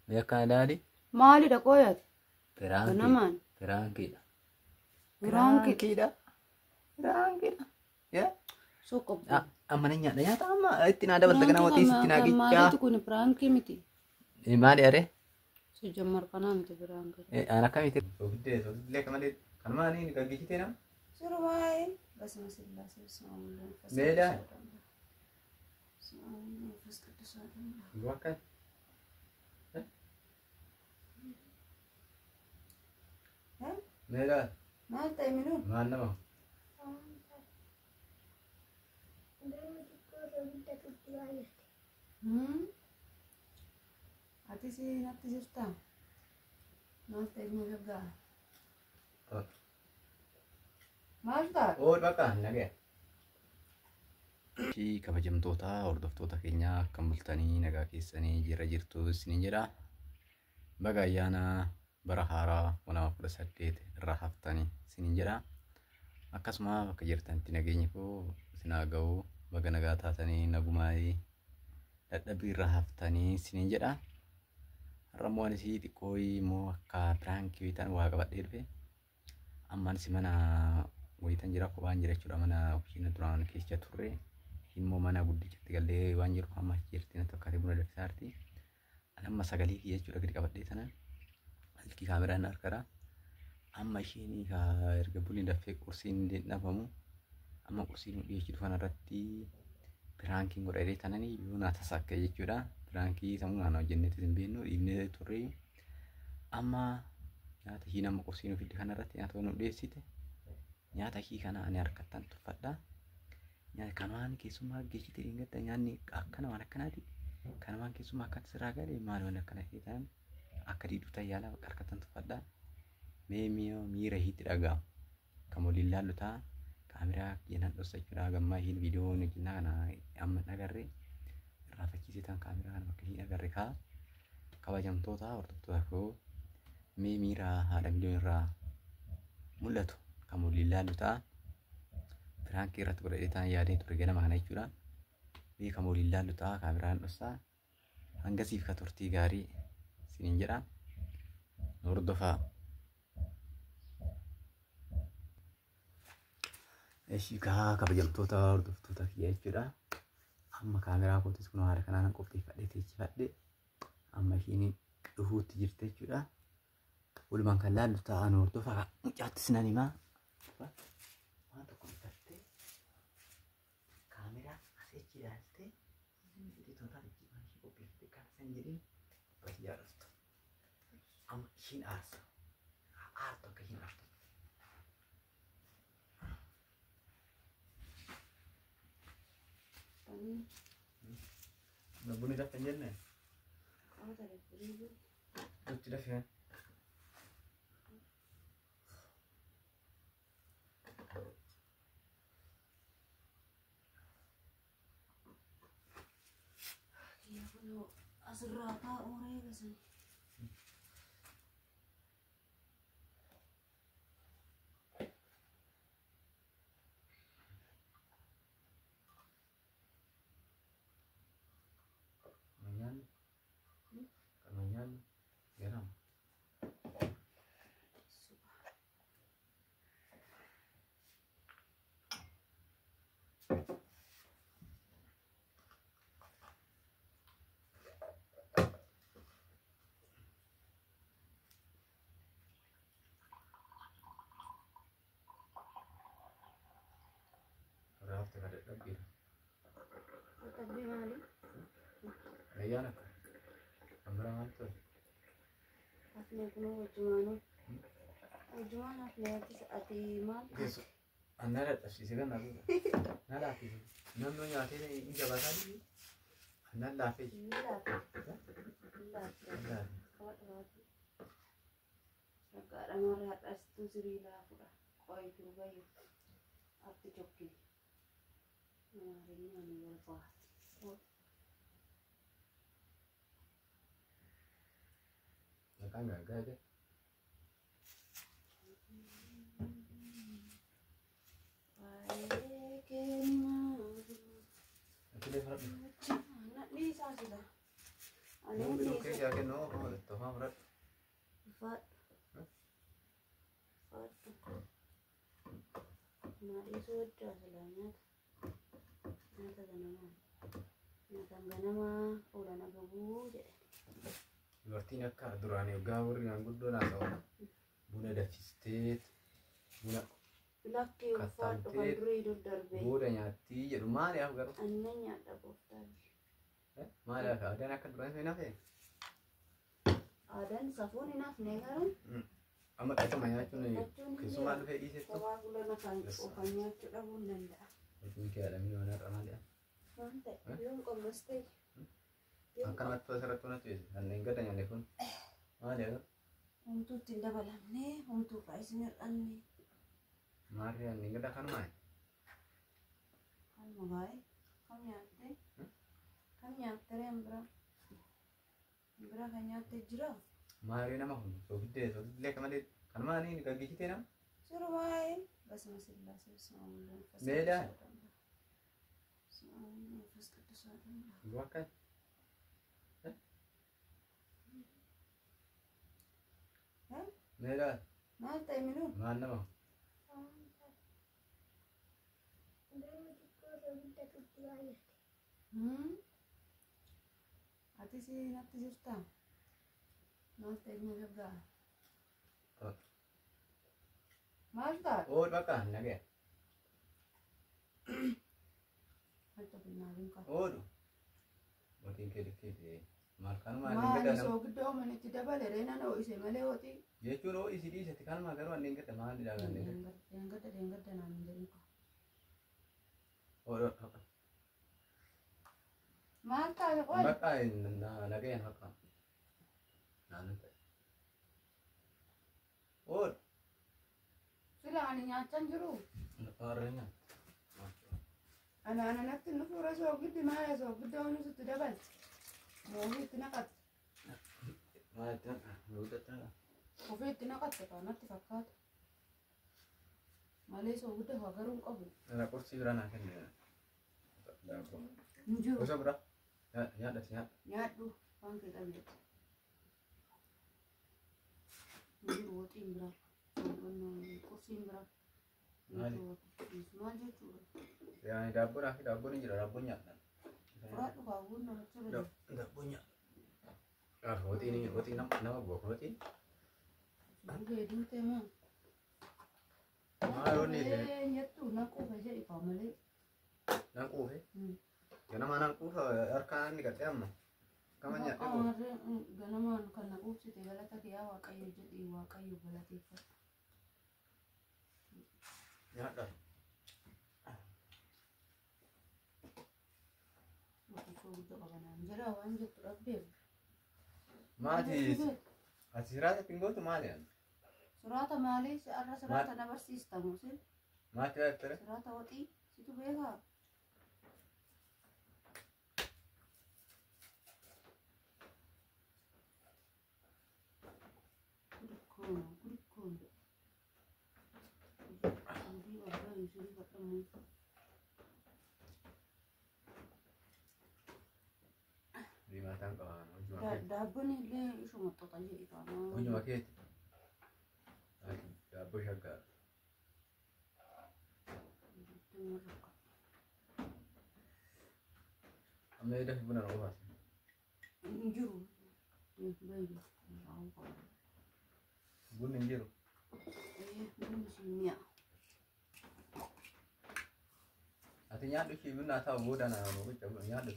Mee akkana ilaali. Maalidha qooyati? Piraankii. Ganamaan. Piraankiidha. Piraankiidha. Piraankiidha. Yaa. Suuqa. Amma na nyaadha nyaata amma itti naa dabalta kana waxiis itti naa gichaa. Maalitu kun piraankii miti? Maali aree? Si jammar kanaa miti piraankii. Aan akkamitti? Sogiddee sogiddee akka malee kanumaa ni gaggijjitee nama. Sirumaayee. Basma sillaasee basma መንፈስ ሜዳ። መንፈስ ቅዱስ አሐዱ አምላክ። Bakka. Meedaa Maal ta'e minuu? maal nama? Atis natti jirtaa? Maal ta'e minuu gaggaa? Maal ta'a? Oo bakka nagaya. Kabajamtoota hordoftoota keenyaa akkam bultanii nagaa keessanii jira jirtu isiniin jedha. Baga ayyaana bara haaraa 2018 irraa haftanii isiniin jedha. Akkasuma bakka jirtanitti nageenyi koo isin haa ga'u baga nagaa taatanii nagumaayii dadhabbii irraa haftanii isiniin jedha. Har'a immoo anis xiqqoo immoo akka piraankii wayitaan waa qabadhee dhufe. Amma anis mana wayitan jira kophaan jira jechuudha mana kushiina duraan keessa turre. Immoo mana guddichatti gallee waan jiru amma jirti natti fakkaatee buna danfisaa jirti. Ani amma sagalee kiyya jechuudha gadi qabadhee sana silkii kaameraan harkadha. Amma isheen erga bunni danfee qursiin dhabamu amma qursiin nu dhiyeessitu kanarratti piraankiin godha jedhee tanani yoo naa tasakke jechuudha. Piraankii sammuu naannoo hojjenneetis hin beeknu dhiibnee turre. Amma nyaata ishii nama qursii nu fidde kanarratti nyaata nu dhiyeessite nyaata ishii kana ani harkattan tuffadha. Kanumaan keessummaa geessite dhingadda nyaanni akkana waan akkanaati. Kanumaan keessummaa akkatti sirraa gale maal waan akkana ta'an akka diiduu ta'e yaala harkattan tuffadha. Mee miira ishiitti dhaga'amu. Kan waliin laallu ta'a. Kaameraa kiyyanaan dhossa jechuudha. Gammaa ishiin viidiyoo hojjennaa kana amma hin agarre irraa fakkiisee ta'an kaameraa kana bakka ishiin agarre kaa'a. Kabajamtoota hordoftoota koo mee miira haadha miliyoon irraa mul'atu kan waliin laallu ta'a. Piraankii irratti godhadhee ta'an yaadee ture ganama kana jechuudha. Mee kan waliin laallu ta'a kaameraan dhossaa. Hangasiif ka turtii gaarii isiniin jedha. Nu hordofaa. Eshi kaa kabajamtoota hordoftoota kiyya jechuudha. Amma kaameraa kootis kun haala kanaan qopheeffadhee teechifadhe. Amma ishiin dhufuutti jirti jechuudha. Walumaan kan laallu ta'a nu hordofaa. Mucaattis nan himaa. Waan tokko bitattee kaameraa asii achi ilaaltee totaan itti waan ishee qopheeffatte kan san jedhee bas yaadatu. Amma ishiin aarsa. Aartu akka ishiin aartu. Bunni daffe hin jenne? Nutti daffe. Asirraa taa'uu reega sani. Nyaanni. Kan nyaanni ganama. Raafte kan dadhabbiidha. Dadhabbii maali? Ayyaana akka. Kan biraa maal ture? Hafnee kunoo wajjumaanuu. Wajjumaan hafnee atis ati maal? Geessu. Anna dadhabsiise kan na Na laaffise. Namni nyaatee hin jabaataa jiru. Annan laafee. Ni laafe. Ni laafe. Qabadha baatu. Shaggaadha maarraa hadhaasituu sirii laafudha. Qoyituu bayu. Atti chokkili. Amaarinyaan wal baate. Maqaan gaaggaa jedhe. Waa'ee kennaa. Atilee fudhadhu. Nadhiisaa sila. Ani Namni dhiisa. keessaa kennu oo Afaan fudhadhu. Ulfaadhu. Ulfaadhu. Naa dhiisuu heddaa silaa nyaata. Nyaata ganamaa. Nyaataan ganamaa oolan agabuu jedhe. Dubartiin akka duraanii waggaa warri maanguddoon haasa'u buna danfistee buna Lakkii ulfaadhu kan durii dur darbee. booda nyaattii jedhu maaliif garuu? Annan nyaadha gooftaa. Maaliif aadaan akka duraanii sun hin hafee? Aadaan safuun hin hafne garuu. Amma qixuma nyaachuun keessumaa dhufee dhiisettu. Kophaa gulana kan qofaan nyaachuu dhabuu hin danda'a. Hojiin kee adamni waan har'a maali? Waan ta'e yoom qommas ta'e. Akkanumatti asirratti wanti tu'e kanneen gada nyaanne kun maali garuu? Homtuu ittiin dabalamne homtuu irraa isin hir'anne. Maarree anneen gada kanumaa? Kanuma baay'ee kam nyaatte? Kam nyaatte ree bira? Bira kan nyaatte jira? Maarree nama kun soogidee soogidee akka malee kanumaa ni gaggeessitee nama? Jiru baay'ee. በስመ ስላሴ በስመ አብ ወወልድ ወመንፈስ ሜዳ ቅዱስ አሐዱ አምላክ። በስመ አብ ወወልድ ወመንፈስ ቅዱስ አሐዱ አምላክ። Bakka meedaa Maal ta'e minuu? maal nama Atis natti jirtaa? Maal ta'e na gargaara? Maal ta'a? Ool bakka nagaya Maal ta'e naaf qaba? oolu watiin kee dikkeeti maal kanumaa anneen Maali gada nama soogidda oomanitti dabale reena na ho'ise malee hotii. jechuun hoo isii dhiisatti kanumaa garuu anneen gada maal dha anneen gada Deengadda deengadda naan hin jedhin qaba. oolu Maal taate qoy? bakka nagaya bakka naannan ta'e oolu Sila ani nyaachaa hin jiru. Warreen Ana ana natti nu fuura soogiddi maaya soogidda oomishatti itti dabalte. Ofii itti naqatte. maal itti naqa guuttatti naqa Ofii itti naqatte kan natti fakkaata. Malee soogidda haa garuu hin qabu. Ana qursii biraa naa kenne daabboo Hin jiru. gosa biraa nyaadhas nyaadha Nyaadhu waan kee qabeetti. Hin jiru waxiin biraa. Qursiin biraa. Maali? Maal jechuudha? Yaani daabboodhaa fi daabboon hin jira daabboon nyaadha. Furaadhu kaawwuun namatti tola. Daabboon nyaadha. Waxiin waxiin nama bu'a kun waxiin. Suurri duutee moo? Maal wanni isin Nyattu na quufa jedhi faa malee. nan quufe ganama nan quufa harkaan inni qaxxee amma akkama nyaadhe quufe. Ganamaan kan na quubsite galata kee yaa Waaqayyo jedhi Waaqayyo galateeffadhu. Nyaadha. Waxiisoo guddaa qaba naan jedha waan jettu dhabdeef. Maati ati siraata ittiin gootu maali? Suraata maalii si arra siraata na barsiista muusin? Maati laaftare? Siraata waxii situ beekaa? Gudukkoon gudukkoon. Hojii abbaa yuusuuf fadhamu. Diimataan qaba hojuma keeti. Daabboon illee ishuma xoxa jedhi qaama. Hojuma keeti. Daabboo shaggaadha. Amma edda buna na qofaas. Hin jiru. Bunni hin jiru. Bunni siin mi'a. Ati nyaadhu ishii bunna ta'u booda na boqocha nyaadhu.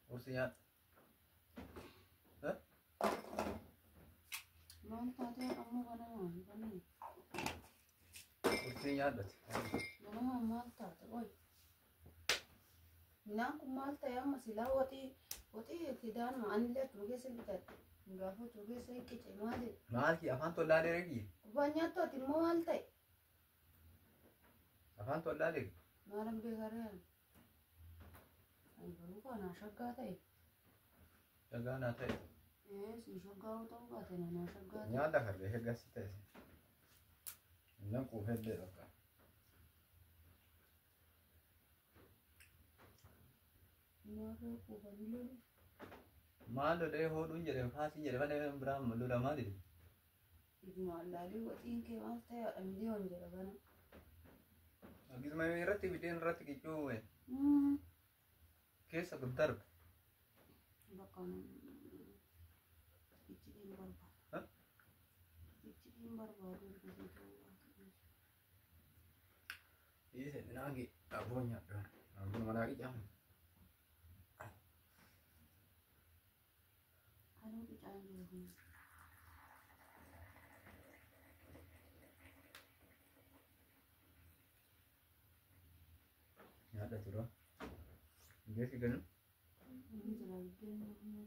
Qursi nyaadhu. Maal taatee ammoo ganamaan banee? Qursi nyaadhu. Ganamaan maal taate qoy? Midhaan kun maal ta'e amma silaa waxii waxii kidaanuma anillee achuma keessa bitadhe. Gaafa achuma keessa qice maal jedhe? Maal kii afaan tollaa dheeregii? Gubbaan nyaattu ati immoo maal ta'e? Afaan tollaa dheeregi? Maalan beekaree ani? Ani garuu kanaa shaggaa ta'e. Shaggaa naa ta'e. Ee si shaggaa yoo ta'uu baate naa shaggaa ta'e. Nyaadha karree shaggaa si ta'e. Nan quufee bakka. Maarree quufanii lolu. Maal lodhee hodhuun jedhe faasiin jedhe malee biraan lola maali? Ijuma allaalii waxiin kee maal ta'e haadha miliyoon jedha gana. Gisma irratti biddeen irratti qiccuu keessa darbe. Bakka iccitiin barbaadu. Iccitiin barbaadu ergasii ta'uu baatu. Dhiise naagi aboo nyaadhu. Aboo manaa qicaamu. Anuu qicaan jiru kun. Nyaadha tura. Geessi ganu. Inni jira biddeen irra.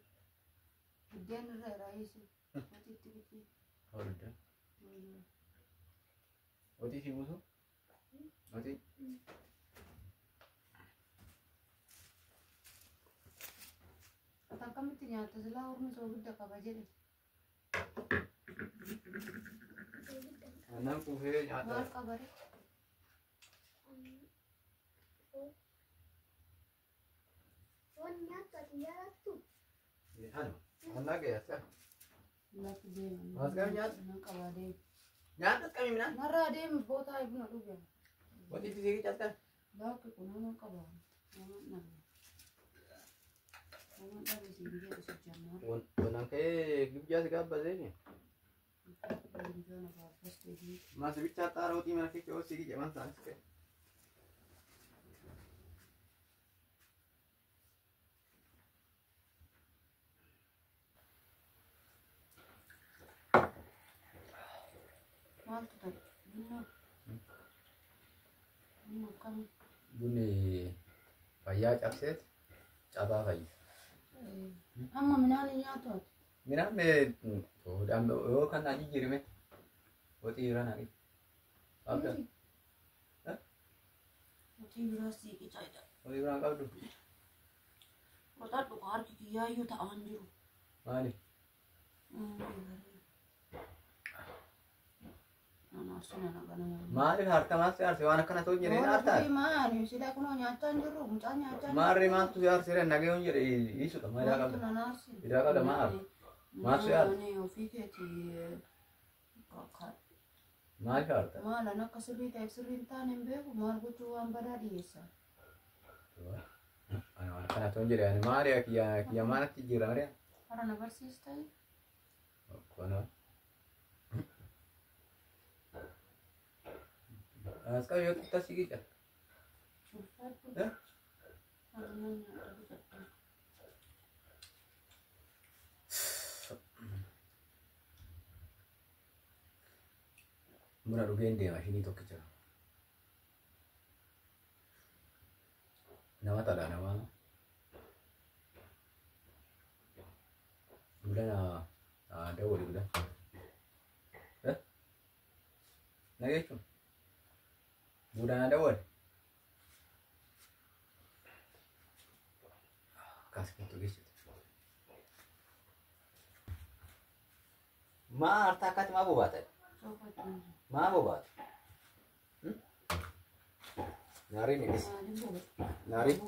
Biddeen irra raayisi. Waxiitti qicii. Hodha. Waxii si buusu? Waxii? Ati akkamitti nyaatta silaa ormi soogidda qaba jedhe. Aannan quufee nyaadha. Maal qabare? Foon nyaattu ati jaalattu? Anuma. Annaa geessa. Lafti deema. Maas qabi nyaata? Nan qabaa deema. Nyaata qabi minaan. Narraa deemi bootaa buna dhuge. Waxiitti si qicaatta? Laakki kun nama qabaa. Nama dhabe. Nama dhabe siin jedhu si jammaa. Wanaan ka'ee gibjaa si gaabbaseeni. Gibjaa na gaabbastee Mas bichaa xaara waxii mana keessa yoo si qice man saanis ka'e. Maaltu ta'e? Bunna. Bunna akkamii? Bunni fayyaa cabseet cabaa fayyisa. Amma midhaan hin nyaatu ati? Midhaan yoo kan naa jijjiirame waxii biraa naa qice. Qabda? Waxii biraa sii qicaadha. Waxii biraan qabdu? Qoxadhu harki kiyyaayyuu ta'aan jiru. Maali? Maaliif harka si aarse waan akkana ta'u jedhee aartaa? Maali sila kunoo nyaachaa hin jirru mucaa nyaachaa hin Maarree maaltu si aarse nagee hin jedhe dhiisudha maa idaa qabda? Idaa qabda maa aarta? Maal si aarse? Ofii keetii Maaliif aarta? maal an akka sirrii ta'eef sirrii hin taane hin beeku maal gochuu waan badaa dhiyeessa. Ani waan akkana ta'u jedhe ani maali kiyya maalatti jijjiira malee? Hara na barsiistaa? Kana. As qabi yoo xiqqaa si qica. Ulfaadhu. Ani nan nyaadha bitadha. Buna dhugeen deema shinii tokkicha. Nama xala nama. Bulana dawwali bulan. Na jechuun. Bulana dawwali. Kaas kottu geessitu. Maa harta akkati maa bobaata? Maa bobaata? Naariin dhis. Naariin.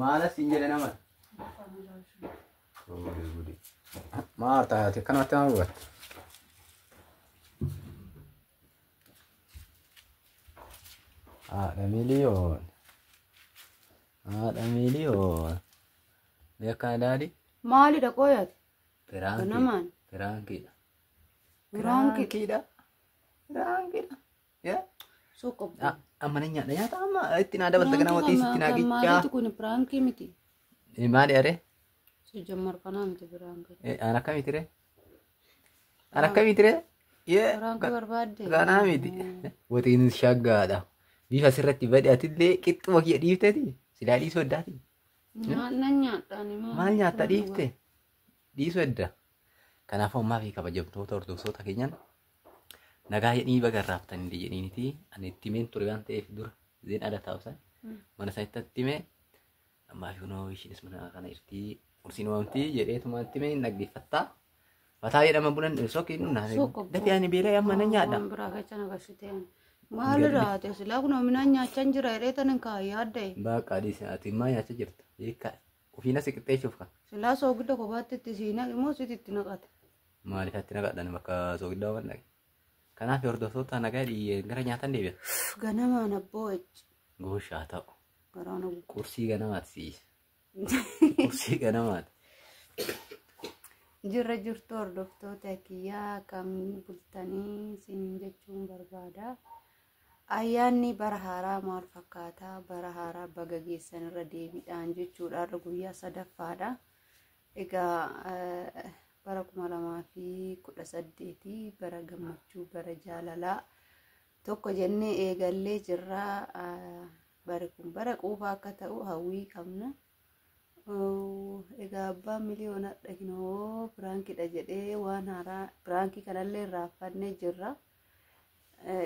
Maala siin jedhe nama. Maa harta ati akkanumatti maa bobaata? Haadha miliyoon. Haadha miliyoon. Mee akkana daadhi? Maalidha qoyate? Piraankiidha. Ganamaan. Piraankiidha. Piraankiidha. Piraankiidha. Yaa. Soqob. Amma nan nyaadha nyaata amma itti naa dabalta kana waxiis itti naa qicaa. Maalitu kun piraankii miti? Maali aree? Si jammar kanaa miti piraankii. An akkamitti ree? An akkamitti ree? Piraankii barbaadde. Kanaa miti. Waxiin shaggaadha. Bifa asirratti badhe atillee qixxuma kiyya dhiifteeti. Silaa dhiisuu eddaati. Nan nyaadhaan Maal nyaatta dhiifte? Dhiisuu edda. Kanaafuu ammaa fi kabajamtoota hordoftoota keenyaan nagaa jedhanii baga irraaftanii jedhaniiti. Ani itti himeen ture waan ta'eef dura zeen ala taa'usan mana isaanitti itti himee ammaa fi kunoo ishiinis mana kana irtii qursiin waamtii jedheetuma itti himee hin dhaggeeffattaa. Mataa jedhama bulan sokiin dafii ani beela'ee amma nan nyaadha. Waan biraa keessa na gashiteen. Maalirraa ati silaa kunoo midhaan nyaachaa hin jira jedhee tan hin kaa'e yaadde. Baqa dhiise ati maa nyaachaa jirta? Hiikkaa ofiin asi qixxeessuuf kan. Silaa soogidda kophaatti itti sii naqi moo sitti itti naqate? Maaliif atti naqadhan bakka soogiddaa waan dhaqe. Kanaaf hordoftoota nagaa dhiyyee gara nyaatan deebi'a. Ganamaan abboo ecci. Gooshaa ta'u. Garaan ogu. Qursii ganamaati sii. Qursii ganamaati. Jirra jirtu hordoftoota kiyyaa, akkam bultanii isiniin jechuun barbaada. Ayyaanni bara haaraa maal fakkaata? Bara haaraa baga geessan irra deebiidhaan jechuudha. Har'a guyyaa sadaffaadha. Egaa bara 2018 bara gammachuu, bara jaalalaa tokko jennee eegallee jirra. Bari kun bara quufaa akka ta'u hawwii qabna. Egaa abbaan miliyoona dhaginoo prankiidha jedhee waan haaraa prankii kanallee irraanfannee jirra.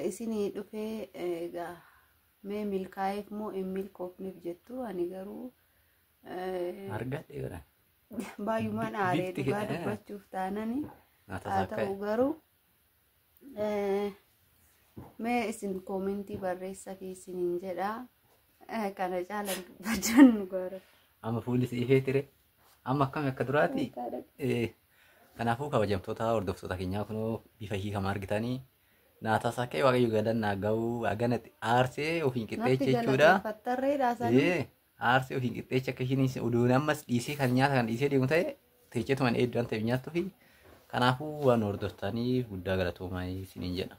Isinii dhufee egaa mee milkaa'eef moo hin milkoofneef jettu, ani garuu Argadhe godhan. Baay'umaan aaree Bifti dhugaa dubbachuuf taanani. Haa ta'u garuu mee isin commentii barreessaa fi isiniin jedha. Kana caalan dubbachaan nu gaara. Amma fuulli si ifee ture. Amma akkami akka duraati. Kanaafuu kabajamtoota hordoftoota keenyaa, kunoo bifa hiikamaa argitanii naataa sakkee Waaqayyo galanna ga'uu haganatti aarsee ofiin Natti qixxeecha jechuudha. galateeffattarreedha sanii. Aarsee ofiin qixxeecha akka isheen oduun ammas dhiisee kan nyaata kan dhiisee deemu ta'e teecheetumaan eedduu waan ta'eef nyaattuu fi kanaafuu waan hordoftaniif guddaa galatoomaa isiniin jedha.